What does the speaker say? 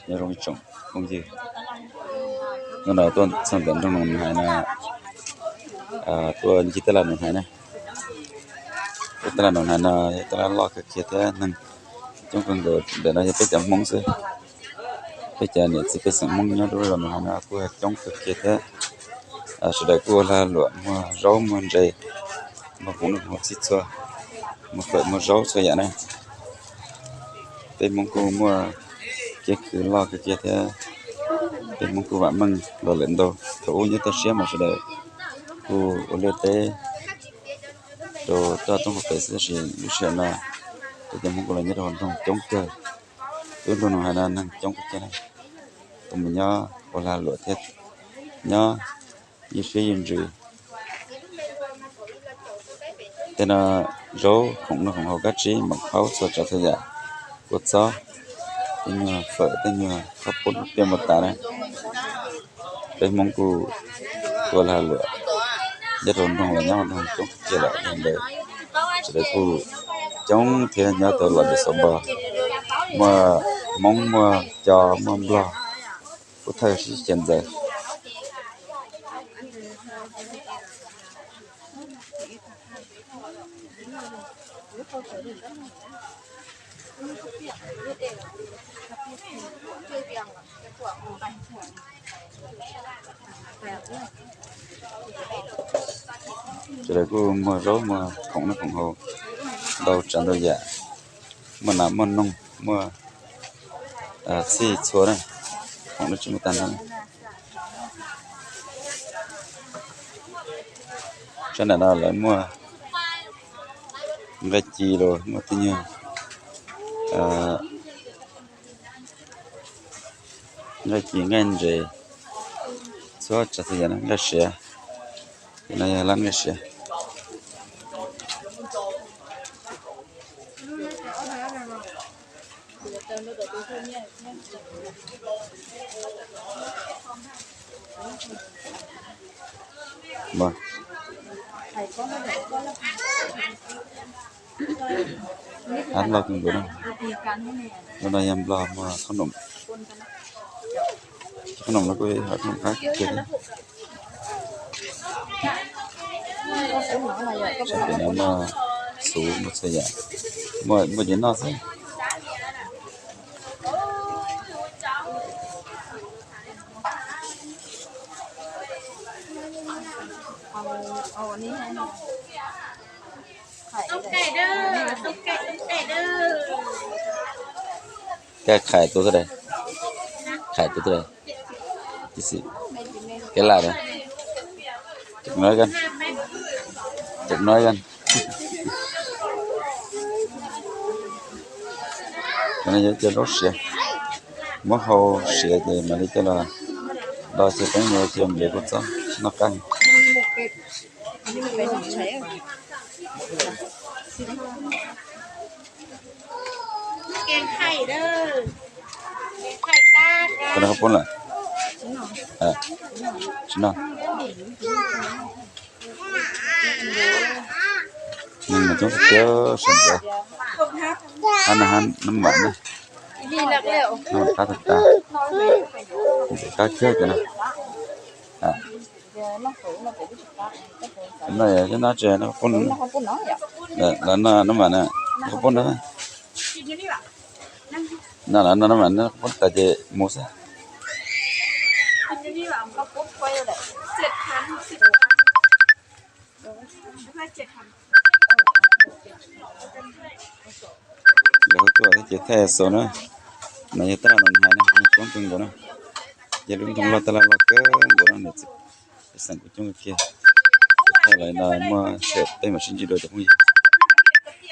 Nyob zoo ib tsoom phooj ywg, hnub no tuaj txog ntawm nroog Noom Hais no, tuaj ncig taj laj Noom Hais na. Tuaj taj laj Noom Hais no yog taj laj loj kawg kiag thiab neeg coob kawg nkaus. Ntawm no yog peb cov Hmoob xwb, peb cov niam txiv pej xeem Hmoob nyob rau lub zos Noom Hais no kuj yog coob kawg kiag thiab. Sawv daws kuj ua lag luam muag zaub muag ntses, muag khoom noj khoom haus txhij txhua, muag fawm muag zaub txhua yam na. Peb Hmoob kuj muaj kev khwv loj kawg kiag thiab. Peb Hmoob kuj vam meej los lawm ntau. Thaum ub nyob toj siab mas sawv daws kuj ua liaj teb rau toj roob hauv pes xwb, tab sis lub sij hawm no peb cov Hmoob kuj los nyob rau hauv nroog coob kawg. Lub nroog Noom Hais no neeg coob kawg kiag na. Kuj mus nyob ua lag luam thiab, nyob ywj siab ywj ntsws. Tej no zaub, khoom noj khoom haus, kab tsib, maum khaub, txhua tsav txhua yam, kua txob, tej nyuag fawm, tej nyuag khaub poob, piaj muaj tas na. Peb Hmoob kuj ua lag luam nyob rau nroog los nyob nroog coob kiag lawm li ntawd. Sawv daws kuj coob thiab, nyob tau los ntawm xov npog, muaj Hmoob, muaj Co, muaj Nplog, Pub Thawj, sib xyaw ntxaws. Sawv daws kuj muag zaub muag khoom noj khoom haus ntau tsav ntau yam, muaj nas muaj noog, muaj txhij txhua na, khoom no tsis muaj tag nrho. Sab nram no lawv muaj nqaij ci los muaj tej nyuag nqaij ci, nqaij ntses, txhua tsav txhua yam, nqaij siav. Ces no yog lab nqaij siav. Ab loj kawg nkaus na. Lub no yog Nplog muag khaub noom. Khaub noom no kuj yog ib hom khaub noom qab kawg thiab. Sab pem no muaj xuv muaj txhua yam, muaj ces noj xwb. Koj qhais tus twg, qhais tus twg, kev laj, tus no, tus no. Cov no yog cov zaub siav, muab hau siav ces mam li coj los do cia teeb cia npiav kua txob noj qab. Koj no koj poob lawm? Tsis noj. Neeg mas coob tiag sawv ntxov. Hab no hab nab mam na, nab mam qab tag tag, ntxim qab kiag cov no. No yog cov no tsis, no poob, lawv no nab mam na, no poob no. No lawv no nab mam na, poob tas ces mus xwb. Lawv tuaj thiab ces thaij xaus na. No yog taj laj Noom Hais na, neeg coob kawg nkaus na. Yog lub nroog loj taj laj loj kawg nkaus na, niam txiv pej xeem kuj coob kiag. Thaij los no muaj sij hawm peb mam sib ntsib dua cov phooj ywg.